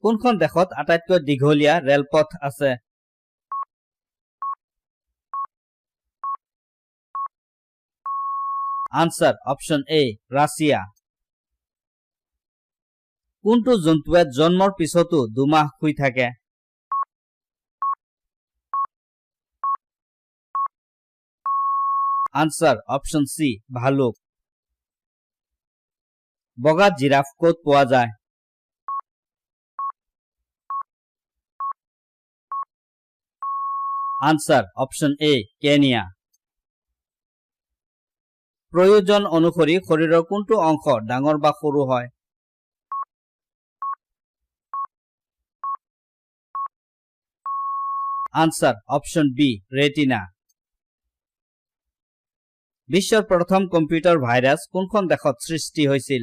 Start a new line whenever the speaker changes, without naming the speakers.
কোনখন দেশত আটাইতকৈ দীঘলীয়া ৰেলপথ আছে? Answer option A, Russia. কোনটো জন্তুৱে জন্মৰ পিছতো 2 মাহ শুই থাকে? আনচাৰ অপশ্যন চি, ভালুক। বগা জিৰাফ ক'ত পোৱা যায়? Answer option A, Kenya. প্ৰয়োজন অনুসৰি শৰীৰৰ কোনটো অংশ ডাঙৰ বা সৰু হয়? Answer option B, retina. বিশ্বৰ প্ৰথম কম্পিউটাৰ ভাইৰাছ কোনখন দেশত সৃষ্টি হৈছিল?